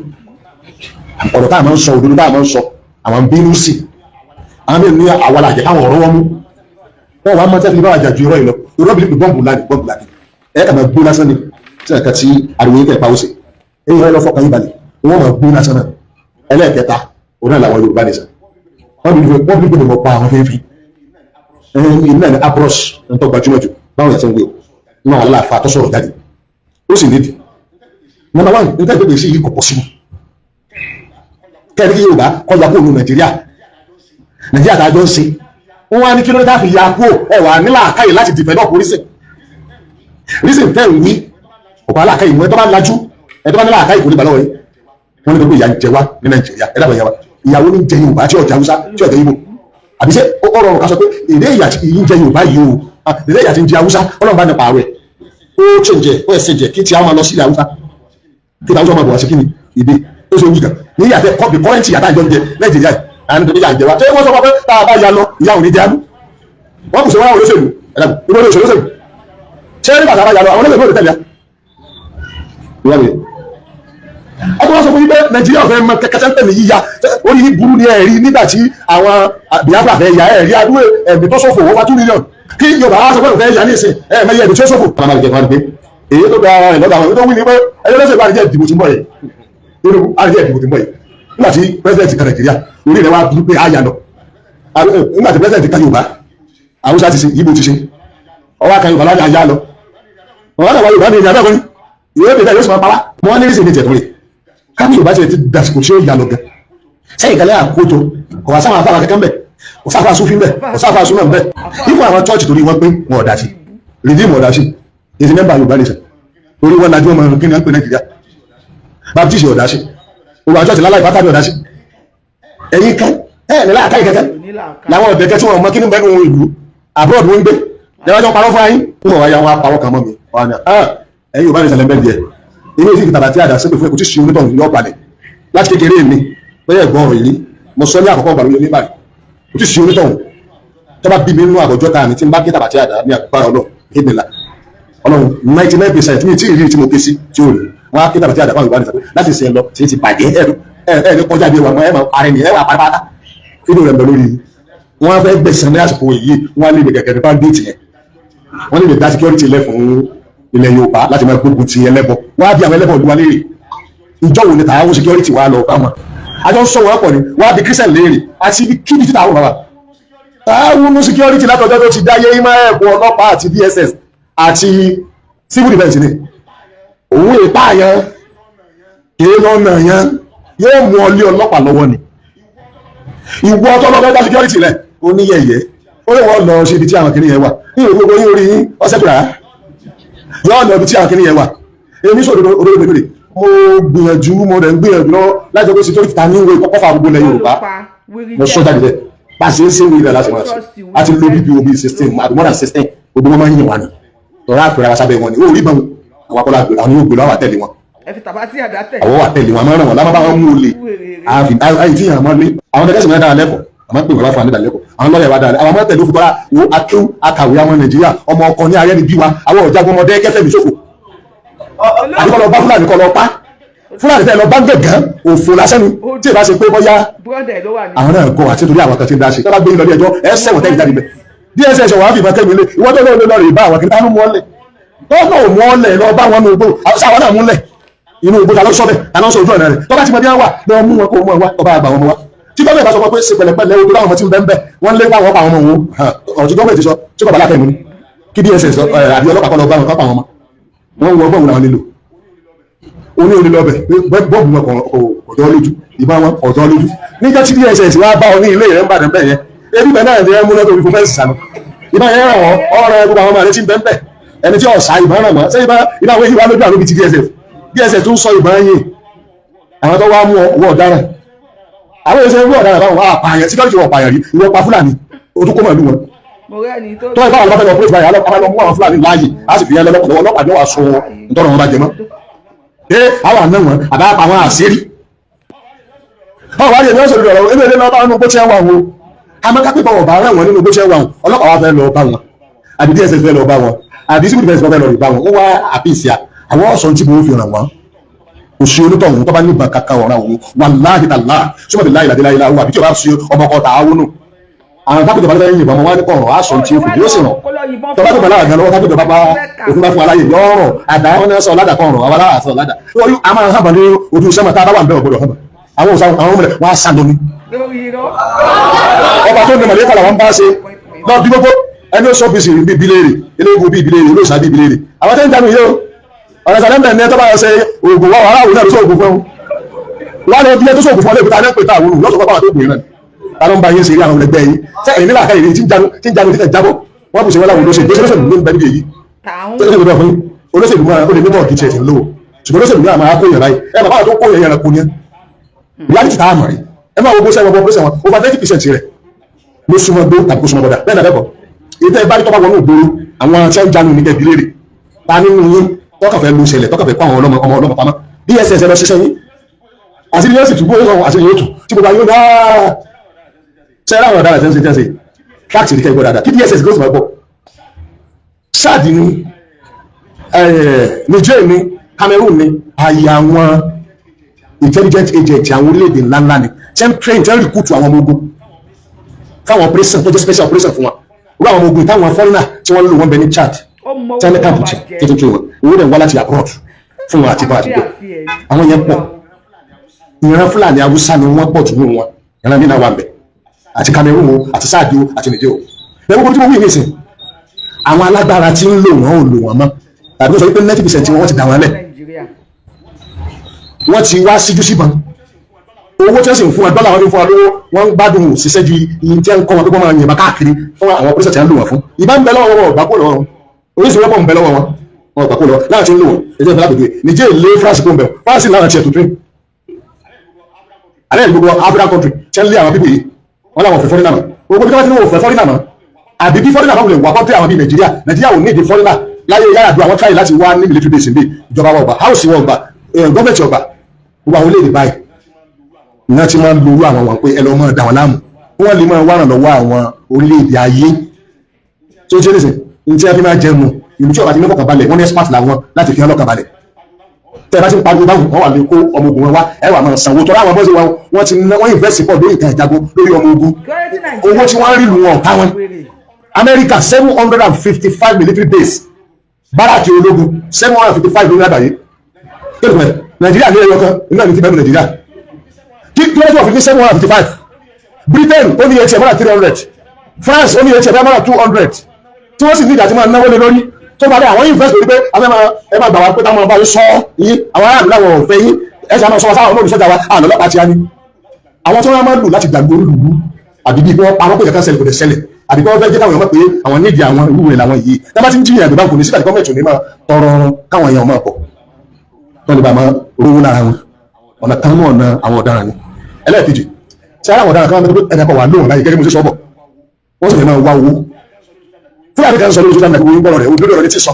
ọ̀rọ̀ táà máa ń sọ, òdodo táà máa ń sọ, àwọn ń bínú sí àwọn mẹ́rin ní àwọn àjẹ́ káwọn ọ̀rọ̀ wọn mú wọn wàá máa tẹ́lẹ̀ bá àjà ju irọ́ yìí lọ. Irọ́ bìlí pé bọ́ǹbù láti bọ́ǹbù láti ẹ̀ kà máa gbó lásán ni tí ẹ̀ka tí ariwo yìí kẹ̀ pa ó sì èyí rẹ lọ fọkàn yín balẹ̀, wọ́n máa gbó lásán náà. Ẹlẹ́ẹ̀kẹta, òun náà làwọn Yorùbá nìsan wọ́n bí pé mo pa àwọn fẹ́ẹ́ fi ẹ̀ẹ́n náà ní apros ń tọ́ gbajúmọ̀ jù báwọn yàtọ̀ ń wí o náà wà láàfà tó sọ̀rọ̀ jáde, ó sì nídìí. Number one, nígbà tó gbèsè yìí kò possible kẹ́ẹ̀rí kí Yorùbá kọjá kúrò ní Nàìjíríà. Nàìjíríà tá a jọ ń ṣe, wọ́n wá ní kí ló dé tá a fi ya kúrò? Ẹ wà ní làákàyè láti develop reason. Reason tẹ́ ń wí ọ̀pọ̀ aláàkàyè wọn, ẹ tó bá lajú, ẹ tó bá ní làákàyè kò ní balọ̀ yìí. Wọ́n ní gbogbo ìyà ń jẹ wá ní Nàìjíríà. Ẹ dábàá, ìyà wa, ìyàwó ní jẹ Yorùbá tí ọjà Haúsá tí ọjà Ìgbò, àbí ṣé ó rọrùn ká sọ pé èdè ìyà tí ń jẹ Yorùbá yìí o, èdè ìyà tí ń jẹ Haúsá, Ọlọ́run bá ní pààrọ̀ ẹ̀, ó ṣèǹjẹ, ó ẹ̀sìn jẹ kí tí a máa lọ sí ilẹ̀ Haúsá, kí tí Haúsá máa bọ̀ wá sí kí ni ìdí ó ṣe wúgà ní ìyàtẹ̀ kọ́bì kọ́rẹ́ǹtì ìyàtà ìjọ ń jẹ Nàìjíríà yìí àwọn nítorí ìyà ń jẹ wá. Ṣé wọ́n sọ fún wa pé tá a bá ya lọ, ìyà ò ní jẹ á mú? Wọ́n kò ṣe wọ́n àwọn olóṣèlú ẹ̀dàkùn ìbò olóṣèlú olóṣèlú ṣé nígbà tá a bá ya lọ, àwọn olóṣèlú ò lè tẹ̀lé ya. Ọdún wọn sọ fún yín pé Nàìjíríà ọ̀fẹ́ mọ kẹkẹ ń tẹ̀lé yíya orí yín burú ni. Ẹ̀rí nígbà tí àwọn Biafra fẹ́ ya, ẹ̀rí adúlé ẹ̀mí tó ṣòfò over 2 million. Kí Yorùbá wá sọ pé òfẹ́ ya ní ìsìn ẹ̀mẹ́yẹ ẹ̀mí tó ṣòfò. Màmá rẹ̀ jẹ́ pé èyí tó gba ara rẹ̀ lọ́dọ̀ àwọn èyí tó wí ni pé ẹjọ́ lọ́sẹ̀ bá àríjẹ́ ìdìbò tí ń bọ̀ yìí nínú àríjẹ́ ìdìbò tí ń bọ̀ yìí, nígbà tí president kan Nàìjíríà orí rẹ̀ wá burú pé àyà lọ, nígbà tí president kan Yorùbá, Haúsá ti ṣe, Ìgbò ti ṣe, ọwọ́ kan Yorùbá láti àyà lọ, ọwọ́ kan Yorùbá ní ìyá bẹ́ẹ̀ kọ́ni ìwé ìbílẹ̀ yóò sì máa pa wá. Mọ́ ní ìsìn ní ìtẹ̀tún rẹ̀ kábí Yorùbá ti dàsìkò tí ó yà lọ gan sẹ́yìn kalẹ́ àkójọ kò wá sáwọn afárá kankan bẹ̀, kò sáfà súnfín bẹ̀, kò sáfà súnmọ̀ bẹ̀ ipò àwọn church torí wọ́n pé wọn ò dá sí, Redeem ò dá sí, èsì mẹ́mbà Yorùbá nation. Orí wọn lajú ọmọ kí ni wọ́n ń pè Nàìjíríà. Baptist ọ̀dá sí, òwò àjọ ti láláì pátá ní ọ̀dá sí. Ẹ̀yin kan ẹ̀ ní láàkáyì kankan làwọn ọ̀dẹ̀kẹ́ tí wọ́n mọ kí ní bẹ́ẹ̀ nínú ìlú abroad wọ́n ń gbé lẹ́wọ́n jọ parọ́ fún ayín. Wọ́n wáyà wọn apárọ̀ kan mọ́ mi wọn ni ẹ̀yin ò bá ní ìṣẹ̀lẹ̀ bẹ́ẹ̀ díẹ̀. Èmi ò sì fi tàbá tí àdá sípè fún ẹ̀kú tí ṣe onítọ̀hún yọ balẹ̀ láti kékeré mi bẹ́ẹ̀ ẹ̀gbọ́n ọ̀rọ̀ yìí mo sọ ní àkọ́kọ́ ọ̀gbà lórí oníbàrí kò tí ṣe onítọ̀hún tó bá bí mi nínú àbọ̀jọ́ ta mi tí n bá ké tàbá tí àdá ní agbára Ọlọ́run ìdìlà Ọlọ́run 99% mi tí ì rí tí mo ké sí tí ò rí wọn á ké tàbá tí àdá fáwọn ìbánisà pé láti ṣe lọ tí ti bàjẹ́ ẹ̀ ẹ̀ ní kọjá bí wà ẹ̀ máa parẹ́ ni ẹ̀ wà parẹ́ pátá. Fídíò rẹ̀ ń bẹ lórí wọn fẹ́ gbẹ̀sán ní àsìkò yìí, wọn lè gẹ̀gẹ̀ ní bandit yẹn, wọ́n lè dá security lẹ̀ fún ilẹ̀ Yorùbá láti máa gbógun ti ẹlẹ́bọ. Wọ́n á bí àwọn ẹlẹ́bọ olúwa léèrè, ìjọ wo ni tààwọn security wà lọ bá wọn? Àjọ ń sọ wọn pọ̀ ni. Wọ́n á bí Christian léèrè àti ibi kíbi tí tààwọn bàbá tààwọn mú security látọjọ́ tó ti dáyé ìmọ̀ ẹ̀kọ́ ọlọ́pàá àti DSS àti civil defence ni. Òun ìpààyàn kì í lọ́nà yẹn, yóò mú ọ lé ọlọ́pàá lọ́wọ́ ni. Ìwọ tọ́lọ́fẹ́ dá security lẹ̀ ó ní yẹ̀yẹ́, ó lè wọ́n lọ sí ibi tí àwọn kìnìyẹn wà ní ìlú gbogbo yín orí yín ọ̀sẹ̀ kúrà yóò lọ ibi tí àwọn kìnìyẹn wà. Èmi sọ òdodo òdodo òdodo, mo gbìyànjú, mo rẹ̀ ń gbìyànjú lọ́wọ́ láti ọkọ̀ security ta ní ìwé kọ́kọ́ fa gbogbo ilẹ̀ Yorùbá. Mo sọ jáde bẹ́ẹ̀ bá a ṣe ń ṣe ìwé ilẹ̀ láti máa ṣe àti lo bpob 16 àti more than 16, gbogbo wọn máa ń yìn wá ní tọ́lá àpẹẹrẹ wa sábẹ́ wọn ni ó rí bọn àwọn akọ́lá àwọn yóò gbé lọ́wọ́ àtẹ̀lé wọn. Ẹ fi tàbá tí àdá tẹ̀. Àwọn wà tẹ̀lé wọn, àmọ́ ràn wọ́n lábá wọn mú olè àfi àyè tí yàn máa lé àwọn akẹ́kọ̀ọ́ sì dára lẹ́kọ̀ọ́, àmọ́ pé wọ́n bá fún wa ní ìdálẹ́kọ̀ọ́. Àwọn lọ́ọ̀yà wa dára, àwọn ọmọ tẹ̀lé òfin bọ́lá wo akéwù akàwé àwọn Nàìjíríà ọmọ ọkọ ní arẹ́ni bí wa àwọn ọ̀jágun ọmọdé kẹfẹ́ mi ṣòfò àbíkọ́ lọ bá Fúlàní kọ́ lọ pa Fúlàní tẹ́ lọ bá ń gẹ̀gán òfò lásán ni tí ì bá ṣe pé bóyá Brother ló wà ní. Àwọn náà gọ àti torí àwọn kan tí ń dá ṣe tó bá gbé yín lọ ilé ẹjọ́ ẹ sẹ̀wọ̀n tẹ́lẹ̀ jáde bẹ̀. DSS wàá fìbọn kẹ́mi lé ìwọ́n tó lọ́ọ́ lọ́ọ́ rè bá àwọn kìnìún mú ọ́lẹ̀ tó náà mú ọ́lẹ̀ lọ bá wọn ní ugbó àwọn náà múlẹ̀ inú ugbó ta ló sọ bẹ́ẹ̀, ta ló sọ ojú ọ̀nà rẹ̀ tó bá ti mọ bí wọ́n wà lọ mú wọn kó mú wọn wá ọba àgbà wọn wá. Tí gọ́ọ̀mẹ̀ bá sọ pé ṣe pẹ̀lẹ́pẹ̀lẹ́ o tó láwọn ọmọ tí ń bẹ́ ń bẹ́ wọ́n lé báwọn pa àwọn ọmọ wọn ọ̀rọ̀ tí gọ́ọ̀mẹ̀ ti sọ tí bàbá láfẹ̀ẹ́ mu ni kí DSS àbí ọlọ́pàá kọ́ lọ bá wọn kọ́ pa àwọn ọmọ wọn wọ bọ́ọ̀mù làwọn nílò oní olè lọbẹ bọ́ọ̀bù wọn kò jọ lójú, ìbá wọn kò jọ lójú. Níjọ́ tí DSS wá bá ọ ní ilé rẹ̀ ń bàdàn bẹ́ẹ̀ yẹn, ebi bẹ́ẹ̀ náà ní ẹ múná tó fi fún fẹ́ǹsì sànù ìbá yẹn ràn wọ́n ọ̀rọ̀ gbogbo àwọn ọmọ rẹ tí ń bẹ́ẹ̀ bẹ́ẹ̀ ẹni tí ọ̀sà ìbọn ràn wọ́n ṣé ìbá ìbá àwọn èyí wá lójú àwọn ibi ti DSS DSS tó ń sọ ìbọn yìí àwọn tó wá mú ọ wọ ọ̀daràn àwọn èso ìwọ ọ̀daràn báwọn wà pààyàn síkírọ́tì wọ̀ pààyàn rí ìwọ pa Fúlàní o tún kó màlúù wọn. Mo rẹ́ ni tó. Tó ìbá àwọn ọlọ́pàá lọ pé ìbáyà ọlọ́pàá lọ mú àwọn Fúlàní láàyè á sì fi yẹn lọ́pàá lọ́wọ́ ọlọ́pàá lọ́wọ́ aṣọ wọn nítorí wọn bá jẹ mọ́ ẹ àwọn àna wọn àbá àwọn àṣírí ọ wá rí èmi ọ̀sẹ̀ lọ́rọ̀ èmi èmi lọ́ba nínú bó ṣe ń wà wọn àmọ́ kápẹ́ bá wọn bá rẹ̀ wọ́n nínú bó ṣe ń wà wọn ọlọ́pàá wa fẹ́ lọ bá wọn àbí DSS fẹ́ lọ bá wọn àbí civil defence fẹ́ lọ bá wọn wọ́n wá àpèsè àwọn ọ̀sán tí mo fi ràn wọ́n kò sí onítọ̀hún tó bá ní ìbọn kankan ọ̀ràn òun wàláhì tàlá sọ́mọ̀tì láì làdé láì láwọ́ àbí tí o bá ṣe ọmọ kan tààwọ́ nù àwọn tábìlì bá lẹ́yìn ìbọn wọn ní kọ̀ọ̀rọ̀ aṣọ tí ó fi yóò sì ràn tọ́ba tó bàlá àgbà lọ́wọ́ tábìlì bá bá òfin bá fún aláyè yọ̀ọ̀rọ̀ àdá wọn ní sọ ládà kọ̀ọ̀rọ̀ àwọn aláàṣọ sọ ládà wọ́n a máa hàn bá ní ojú sẹ́mọ̀ tá a bá wà ń bẹ̀ ọ̀gbọ́dọ̀ hàn bá àwọn òsà àwọn ọmọdé wọn á sá lọ ní. Lórí irọ́. Ọba tó ní mọ̀lẹ́kọ̀ làwọn bá ṣe lọ bí gbogbo ẹni ó sọ bí sì bí bilére eléegun bí bilére olóòṣà bí bilére àwọn tẹ́ ń dànù yìí o ọ̀nà sàlẹ̀ ń bẹ̀ ní ẹ tó bá ṣe oògùn wa wàhálà òun náà ló sọ oògùn fún wọn wọn lọ bí ẹ tó sọ oògùn fún ọ lẹ́kùtà náà pè tá àwọn olùlọ́sọ̀ fún àwọn tó gbìn náà ta ló ń bá yín ṣe rí àwọn ẹgbẹ́ yín ṣé ẹ̀yin nílà káyìí tí ń janu tí ń janu tí ń jábọ́ wọ́n bù ṣe wọ́n láwọn olóṣèlú olóṣèlú ló ń bẹ níbi èyí. Tààrùn. Ṣé ìṣèlú fún olóṣèlú máa ó lè mímọ̀ kí tiẹ̀ sì ń lówó ṣùgbọ́n olóṣèlú náà máa kó yẹn báyìí ẹ bàbá àwọn tó kó yẹn yẹn kó ní ẹ reality tá a mọ̀ rí ẹ máa wo bó sẹ́wọ̀n bó sẹ́wọ̀n over 90% rẹ̀ ló súnmọ́ gbó tàbí kó súnmọ́ bọ́dà bẹ́ẹ̀ náà bẹ́ẹ̀ kọ́ ìtẹ́ ẹ bá rí tọ́ba wọnú ògbóró àwọn tí wọ́n ń janu ní kẹ́bi léèrè ta nínú yín tọ́kàfẹ́ lu ṣẹlẹ̀ tọ́kàfẹ́ kó àwọn ọlọ́mọ ọmọ ọlọ́mọ pamọ́ DSS ẹ lọ ṣiṣẹ́ yín àti yóò sì túbọ̀ yóò àti yóò tù tí gbogbo ayé ó dáa ṣe láwọn ọ̀daràn tẹ́ ń ṣe tẹ́ ń ṣe káàkiri kẹ́ gbọ́ dáadáa kí DSS gbọ́dọ̀ máa gbọ́ Chad ni Niger ni Cameroon ni àyè àwọn intelligent agent àwọn orílẹ̀-èdè ńláńlá ni tẹ́ ń train tẹ́ ń recruit àwọn ọmọ ogun fáwọn operation tó jẹ́ special operation fún wọn irú àwọn ọmọ ogun táwọn foreigner tí wọ́n ń lò wọ́n bẹ ní Chad Ó mọ tẹ́ ní owó camp tó tí bá jẹ. tẹ́ tó train wọn owó dẹ̀ ń wá láti abroad fún wọn àti bá àti gbọ́ àwọn yẹn pọ̀ ìran Fúlàní Haúsá ni wọ́n pọ̀ jù nínú wọn ìran nínú àwọn àbẹ̀ àti Cameroon o àti Chad o àti Niger o bẹ́ẹ̀ gbogbo tí mo wí nísìn àwọn alágbára tí ń lò wọ́n ò lò wọ́n mọ́ tàbí sọ wípé 90% wọn ti dà wọ́n lẹ̀. Nàìjíríà. Wọ́n ti wá síjú síbọn owó tí wọ́n sì ń fún wọn dọ́là wọn fi ń fún wọn lówó wọ́n ń gbádùn òṣìṣẹ́ ju iye tí wọ́n ń kọ́ wọn pé wọ́n máa yìnbọn káàkiri fún àwọn pírísẹ̀ tí wọ́n ń lò wọ́n fún. Ìbá ń bẹ lọ́wọ́ wọn ọ̀gbá kó lọ́wọ́ wọn oríṣi wọ́pọ̀ ń bẹ lọ́wọ́ wọn. Wọn gbà kó lọ láti ń lò wọn. Ẹjẹ ìfẹ́ lápèjúwe, Niger lé France kó ń bẹ̀, France lára tiẹ̀ tó tún alẹ́. Gbogbo African country tí ń lé àwọn people yìí, wọ́n làwọn fẹ́ foreigner mọ́. Gbogbo bí wọ́n ti ní wọ́n fẹ́ foreigner mọ́, àbí bí foreigner bá wulẹ̀ wà country àwọn bíi Nàìjíríà, Nàìjíríà ò ní ìdí foreigner. Láyé Yar'Adua, àwọn try láti wá ní military base níbí, ìjọba wa ọgbà, house wọn ọgbà, gọ́ọ̀mẹ̀ntì ọgbà. Gbogbo àwọn orílẹ̀-èdè báyìí náà ti máa ń lorú àwọn wọn pé ẹ lọ máa dà wọn láàmú, wọ́n lè máa wá ràn lọ́wọ́ àwọn orílẹ̀-èdè ayé tó ṣe nísìn ní tí wọ́n fi máa jẹun. Ìlú tí ọba ti ní fọkàn balẹ̀, wọ́n ní expert làwọn láti fi hàn lọ́kàn balẹ̀. Tẹ́ ẹ bá ti ń pariwo báwọn, wọ́n wà lè kó ọmọ ogun wọn wá, ẹ wà máa sanwó tọ́lá. Àwọn bọ́sẹ̀ wọn, wọ́n ti ná, wọ́n invest pọ̀ lórí nǹkan ìjagun, lórí ọmọ ogun. Owó tí wọ́n rí lù wọn ọ̀tá wọn. Amẹ́ríkà, 755 military base, barrack ológun 755 lórí àgbáyé. Kí ló fẹ́? Nàìjíríà ní ẹyọ kan nínú àmì tí bẹ́ẹ̀ ní Nàìjíríà. Kí ló dé wọ́n fi ní 755? Britain ó ní etí ẹ̀ mọ́ra 300, France ó ní etí ẹ̀ mọ́ra 200, tí wọ́n sì ní ìdá tí máa náwó lé lórí tó bá dé. Àwọn invest lórí pé àwọn ẹ máa gbà wá pé táwọn bá yín sọ yín, àwọn aráàlú làwọn ò fẹ́ yín, ẹ ṣe àwọn sọ wọn sáwọn olóòlù sọ́jà wa àná ọlọ́pàá ti á ní. Àwọn tí wọ́n máa ń lò láti gbàgbé olúlu, àbí bí wọ́n parọ́ pé kankan ṣẹlẹ̀, kò dẹ̀ ṣẹlẹ̀, àbí kí wọ́n fẹ́ jẹ́ káwọn èèyàn mọ̀ pé àwọn nídìí àwọn irú rẹ̀ làwọn yìí tá bá ti ń jiyàn àgbẹ̀ báńkò ní síta, gọ́ọ̀mẹ̀ntì ò ní máa tọrọ káwọn èèyàn máa pọ̀ tó lè bá máa rówó lára wọn. Ọ̀nà kan náà ọ̀nà àwọn ọ̀daràn ni. Ẹlẹ́ẹ̀kejì tí ara àwọn ọ̀daràn kan wọ́n ẹ̀dá kan wà lóhùn láyé, gẹ́gẹ́ bí mo ṣe sọ bọ̀, wọ́n sì fẹ́ máa wá owó. Fúlàní kan sọ lórí social media, gbọ́rọ̀ rẹ̀ òdodo rẹ̀ ti sọ.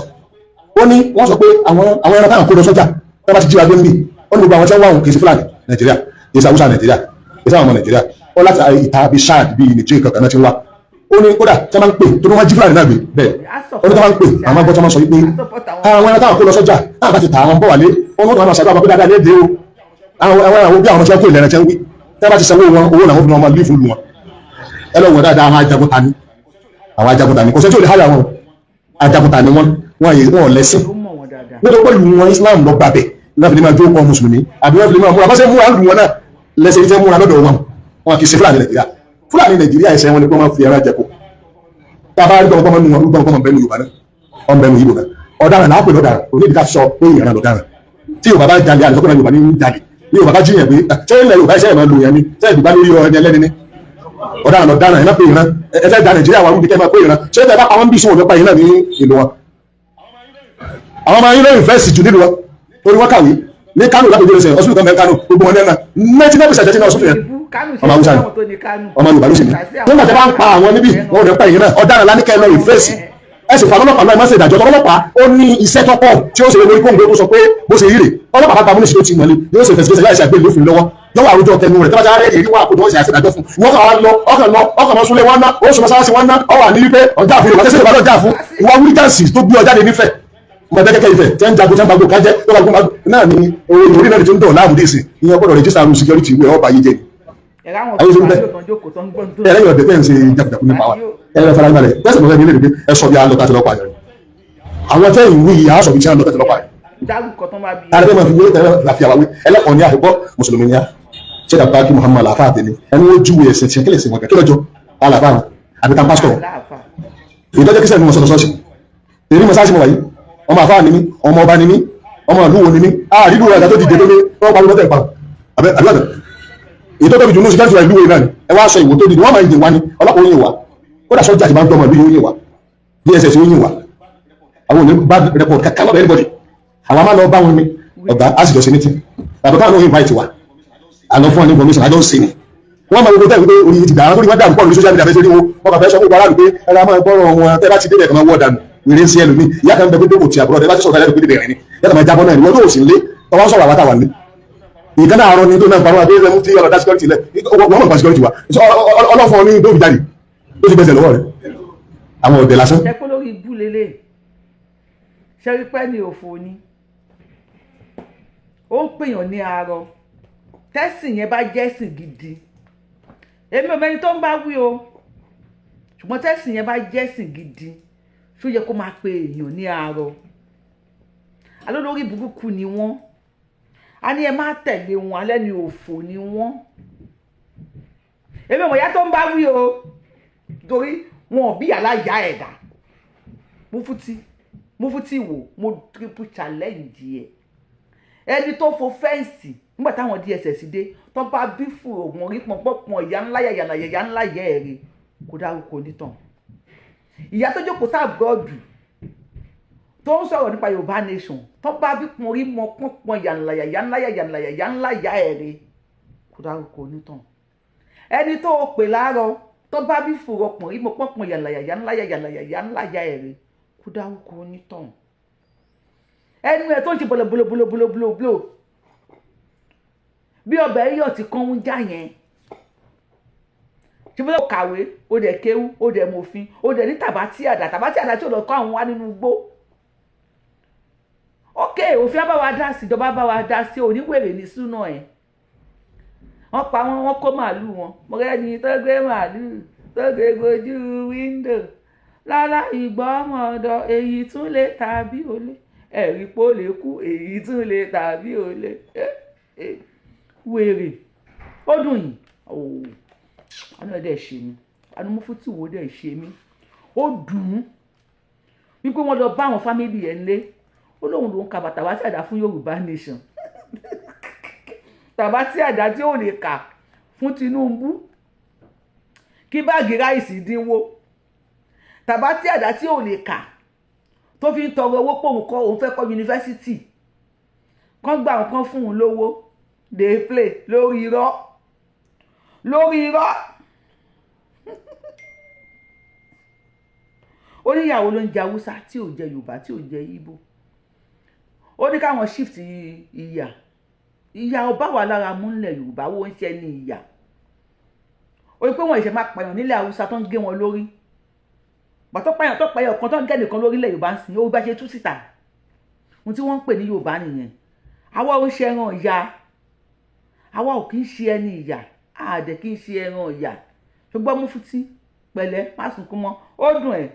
Ó ní wọ́n sọ pé àwọn ẹran táwọn kó lọ sọ́jà tó bá ti jí wa gbé ń bì. Ó ní gbogbo àwọn tí wọ́n wá òun kì í sí Fúlàní Nàìjíríà, kì í sí Haúsá Nàìjíríà, kì í sí àwọn ọmọ Nàìjíríà. Ó láti ìta bíi Chad, bíi Niger kankan náà ti ń wá. Ó ní kódà tí wọ́n máa ń pè tó ní wọ́n jí Fúlàní náà gbé bẹ́ẹ̀. Ó ní tí wọ́n máa ń pè, àwọn agbọ́ tí wọ́n máa sọ wípé àwọn ẹran táwọn kó lọ sọ́jà táwọn bá ti tà, àwọn bọ̀ wálé. Ó ní wọ́n máa ṣàdúrà pé dáadáa léde o. Àwọn bí àwọn tí wọ́n kó ìlẹ̀rẹ̀ tí wọ́n wí, tí wọ́n bá ti sanwó wọn, owó làwọn fi wọn máa lífù lù wọn. Ẹ lọ wọ dáadáa, àwọn ajagunta ni, àwọn ajagunta ni. Kò sẹ́ni tí ò lè háyà wọn. Ajagunta ni wọ́n, wọ́n yìí wọ́n lẹ́sìn. Ó mọ̀ wọ́n dáadáa. Nítorí pẹ̀lú wọn, Islam lọ gbàbẹ̀ náà fi ní máa jókòó mùsùlùmí, àbí wọ́n fi ní máa múra bá ṣe múra lù wọn náà lẹ́sẹ̀ jẹ́ múra lọ́dọ̀ wọn. Wọn kì í ṣe Fúlàní Nàìjíríà. Fúlàní Nàìjíríà, ẹsẹ̀ wọn ni pé wọ́n fi ẹran jẹko. Tá a bá rí gbọmọgbọmọ nù wọn, gbọmọgbọmọ bẹ́ẹ̀ ní Yorùbá náà, ọ̀n bẹ́ẹ̀ ní Ìgbò náà. Ọ̀daràn náà pè lọ́daràn, òní ìdíkà sọ pé ìran lọ́daràn. Tí Yorùbá bá jalè, àlùsọ́kùnrin Yorùbá ní jalè. Ní Yorùbá bá jíyàn pé ṣé ilẹ̀ Yorùbá iṣẹ́ ìmọ̀ lò yẹn ni, ṣé ìdìbò lórí ẹni ẹlẹ́ni ni ọ̀daràn lọ́daràn. Ẹ má pè ìran. Ẹ fẹ́ da Nàìjíríà wà rúbi kẹ́ ẹ máa pè ìran. Ṣé ẹ bá pa wọn bí sùn, òní pa ìran ní ìlú wọn. Àwọn ọmọ yín lóyún fẹ́ẹ̀sì jù nílùú wọn torí wọ́n kàwé ní Kánò lápẹjọ ẹsẹ̀ ọsùn kan bẹ́ẹ̀. Kánò, gbogbo wọn ní ẹ̀nà 99% ní ọsùn yẹn, ọmọ Haúsá ni, ọmọ Yorùbá ló sì ní. Nígbà tí a bá ń pa àwọn níbí, wọn ò ní pa ìyẹn náà. Ọ̀daràn láníkẹ́ lọ ìfẹ́sì, ẹ sì fa ọlọ́pàá lọ́ọ́, ẹ má ṣe ìdájọ́. Ọlọ́pàá ó ní iṣẹ́ tó pọ̀ tí ó ṣe lórí kóńgó tó sọ pé bó ṣe rí rè. Ọlọ́pàá bá gbàmúlẹ̀ sí ó ti mọ̀lẹ́, yóò ṣe investigation láì ṣe àgbélé òfin lọ́wọ́, yóò wà àròjọ tẹnu rẹ̀ tọ́jà rẹ̀ èrí wà kó tó ṣe àṣẹdájọ́ fún wọn. Kàn wá lọ ọkàn lọ ọkàn mọ́ súnlé wọn ná, ó sọ mọ́sálásí wọn ná, ọ wà ní wípé ọjà àfihàn ìwà tẹ́sí ìbàdàn jà fún ìwà wíńdáǹsì tó gbé ọ jáde nífẹ̀ẹ́ mọ̀tẹ́kẹ́kẹ́ Ifẹ̀ tẹ́ ń jagun, tẹ́ ń gbàgbó kájẹ́ tó bá gbó náà ni owó ìwúrí náà ti ń dọ̀ láàmú dé sí. Ìyẹn gbọ́dọ̀ register room security ìwé ọba yìí jẹ́ ayé ṣe ń bẹ́ ẹlẹ́yìn ọ̀dẹ̀ tẹ́ ń ṣe jagunjagun nípa wa. Ẹ̀rọ fara balẹ̀ tẹ́sán lọ́sẹ̀ nílé pé ẹ sọ bí a lọ tàti lọ́pàá yẹn. Àwọn tẹ́ ìwé yìí á sọ bí tí a lọ tàti lọ́pàá yẹn. Tàbí bẹ́ẹ̀ máa fi wé tẹ́lẹ̀ láfi àwáwé ẹlẹ́kọ̀ọ́ ní àfikọ́ mùsùlùmí ní a ṣé dàbí kí Muhammad àfa àtẹ̀lé ẹni wọ́n júwe ẹ̀sìn tiẹ̀ kílẹ̀ sí wọn kí lọ́jọ́ àlàfà wọn àbí tá pásítọ̀ ìtọ́jọ́ kí sẹ́ni wọn sọ̀rọ̀ sọ́ọ̀sì. Èmi mọ̀ sáà sí mọ̀ wáyé, ọmọ àfáà ni mí, ọmọ ọba ni mí, ọmọ ìlú wo ni mí. Àrídù rẹ̀ tó dìde tó ní wọ́n parí lọ́tẹ̀ ìparun àbíọ̀dọ̀ èyí tó tóbi jù ní security ìlú wo náà ni. Ẹ wá sọ ìwò tó dìde, wọ́n máa ń yìn wá ní ọlọ́pàá ó yìn wá, kódà sọ́jà ti máa ń dọ́mọ ìlú yóò yìn wá, DSS ó yìn wá. Àwọn òní bad report kankan lọ́dọ̀ anybody. Àwọn máa lọ bá wọn ní ọ̀gá, á sì jọ ṣe meeting tàbí káwọn náà invite wa, àlọ́ fún wa ní information àjọ ń ṣe ni. Wọ́n máa gbogbo tẹ́ wípé orí ti dàrá torí wọ́n dàrú pọ̀ lórí social media fẹ́ sórí wọn. Wọ́n kàn fẹ́ sọ fún aráàlú pé ẹ̀rọ máa gbọ́rọ̀ wọn. Tẹ́ bá ti débẹ̀ kan máa wọ́ dànù. Wèrè ń sí ẹlòmíì, ìyá kan bẹ pé dókò tí àbúrò tẹ́ bá ti sọ̀rọ̀ ẹlẹ́dùn pé débẹ̀ rẹ̀ ni yàtọ̀ máa jábọ́ náà ni wọ́n tó sì ń lé tọwọ́ sọ̀rọ̀ àwọn àtàwà lé ìkan náà àrọ ni tó náà parọ́ àbí ẹ̀mú tí ọlọ́dá security lẹ̀. Wọ́n mọ̀ nípa security wa ọlọ́fọ̀ ní tó fi jáde tó ti gbẹ̀sẹ̀ lọ́wọ́ rẹ̀, àwọn ọ̀dẹ̀ lásán. Ṣe pé lórí ibú lélẹ̀ ṣe rí pẹ́ ní òfò ni ó ń pèèyàn ní arọ. Tẹ́sìn yẹn bá jẹ́sìn gidi, èmi ò mẹ́ni tó ń bá wí o, ṣùgbọ́n tẹ́sìn yẹn bá jẹ́sìn gidi, ṣó yẹ kó máa pe èèyàn ní arọ? Alólórí burúkú ni wọ́n. A ní ẹ má tẹ̀lé wọn, alẹ́ ni òfò ni wọ́n. Èmi ò mọ̀ ìyá tó ń bá wí o, torí wọn ò bí aláya ẹ̀dá. Mufuti mufuti wò, mo triple challenge ẹ. Ẹni tó fo fence nígbà táwọn DSS dé, tó bá bí fún ògùn orí pọnpọ́npọ́n, ìyá ńlá yàyà yàyà ńlá yẹ ẹ̀rẹ̀ kó dárúkọ onítàn. Ìyá tó jókòó sí abroad. Tó ń sọ̀rọ̀ nípa Yorùbá nation, tó bá bí pọn orí mọ pọ́npọ́n yànláyà yànláyà yànláyà yànláyà ẹ̀rẹ́, kó dárúkọ onítàn. Ẹni tó o pè láàárọ̀, tó bá bí fòrọ̀ pọ̀n rí mọ pọ́npọ́n yànláyà yànláyà yànláyà yànláyà ẹ̀rẹ́, kó dárúkọ onítàn. Ẹnu ẹ̀ tó ń ṣe bọ̀lọ̀bọ̀lọ̀bọ̀lọ̀bọ̀lọ̀ bí ọbẹ̀ yíyọ̀ tí kàn ń já yẹn, ṣé bó kàwé, ó dẹ̀ kéwú, ó dẹ̀ mòfin, ó dẹ̀ ní tàbátì àdá, tàbátì àdá tí ò lọ kọ́ àwọn wá nínú igbó. Ok, òfin á bá wa dá sí, ìjọba bá wa dá sí. Oníwèrè ní súná ẹ̀. Wọ́n pa wọ́n, wọ́n kó màálù wọn. Mo rẹ́ni tó gbé màálù tó gbé gbojú window lálá ìgbọ́mọ̀dọ̀. Èyí tún lè tàbí olè ẹ̀rí pó lè kú, èyí tún lè tàbí olè wèrè. Ó dùn yìí ooo, àánú ẹ̀ dẹ̀ ṣe mí, àánú Mufti wo dẹ̀ ṣe mí. Ó dùn ún wípé wọ́n lọ bá àwọn family ẹ̀ ńlé. Ó lóun lòún ka bàtà wá sí àdá fún Yorùbá nation, tàbá tí àdá tí ò lè kà fún Tinubu kí bag rice dínwó, tàbá tí àdá tí ò lè kà tó fi ń tọrọ owó pòun kọ́ òun fẹ́ kọ́ yunifásitì kán gbà nǹkan fún un lówó. Dey play lórí irọ́, lórí irọ́. Ó níyàwó ló ń jẹ Haúsá tí ò jẹ Yorùbá, tí ò jẹ Ìgbò. Ó ní káwọn shift ìyà. Ìyà ọba wà lára múlẹ̀ Yorùbá wo ń ṣe ní ìyà. Ó ní pé wọ́n ìṣẹ̀ máa pààyàn nílẹ̀ Haúsá tó ń gé wọn lórí. Bàtọ́ pààyàn tó pààyàn kan tó ń gé nìkan lórílẹ̀ Yorùbá ń sìn ó bá ṣe tú síta. Ohun tí wọ́n ń pè ní Yorùbá nìyẹn. Àwa ò ń ṣe ẹran ìyà, àwa ò kì í ṣe ẹni ìyà, àdẹ̀ kì í ṣe ẹran ìyà. Ṣùgbọ́n Mufti, pẹ̀lẹ́, má sunkún mọ́. Ó dùn ẹ̀.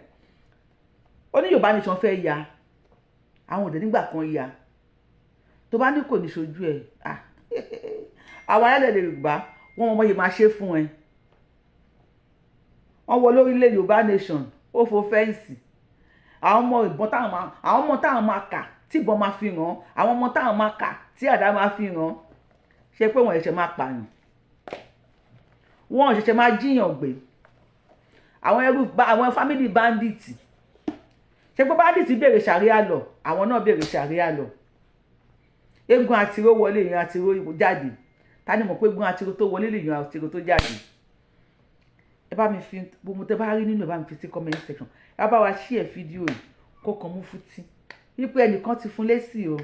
Ó ní Yorùbá nation fẹ́ ya àwọn òde nígbà kan ya tó bá ní kò ní ṣojú ẹ̀. Àwọn alálẹ̀ Yorùbá, wọ́n mọ yìí máa ṣe fún ẹ. Wọ́n wọ lórílẹ̀ Yorùbá nation, ó fo fence. Àwọn ọmọ ìbọn táwọn máa, àwọn ọmọ táwọn máa kà tí ìbọn máa fi ràn, àwọn ọmọ táwọn máa kà tí àdá máa fi ràn. Ṣe pé wọ́n ṣẹ̀ṣẹ̀ máa pààyàn, wọ́n ṣẹ̀ṣẹ̀ máa jíyàn gbé àwọn ẹrú, àwọn family bandit. Ṣe pé bandit béèrè sharia law, àwọn náà béèrè sharia law. Eégún àtiró wọlé, èèyàn àtiró jáde. Ta ni mọ̀ pé eégún àtiró tó wọlé lè yan àtiró tó jáde? Ẹ bá mi fi gbogbo tẹ bá rí nínú ẹ, bá mi fi sí comment section. Ẹ bá wa share fídíò yìí kó kan Mufti wípé ẹnìkan ti fún lésì o,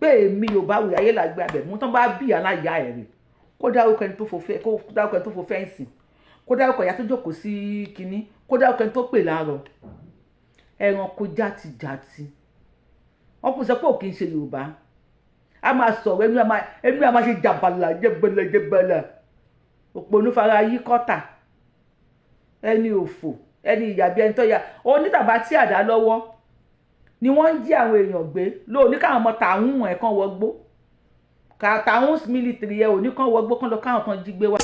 pé èmi Yorùbá wò ayé làgbé abẹ mú tán bá bí aláya ẹ̀ rè, kó dárúkọ ẹni tó fò fẹ́, kó dárúkọ ẹni tó fò fence, kó dárúkọ ìyá tó jókòó sí kínní, kó dárúkọ ẹni tó pè láàárọ̀. Ẹranko játijàti, wọn kò sọ pé òkè ń ṣe Yorùbá. A máa sọ̀rọ̀, ẹnu a máa ṣe jàbàlà jẹbẹlẹ jẹbẹlẹ. Òpònú fara yí kọ́tà, ẹni òfò, ẹni ìyàbí, ẹni tó ya onítàbá tí àdá lọ́wọ́ ni wọ́n ń jí àwọn èèyàn gbé lóòní. Káwọn ọmọ tààrùn ẹ̀ kan wọgbó, tààrùn military ẹ̀ òní kan wọgbó kan lọ káwọn kan jí gbé wá.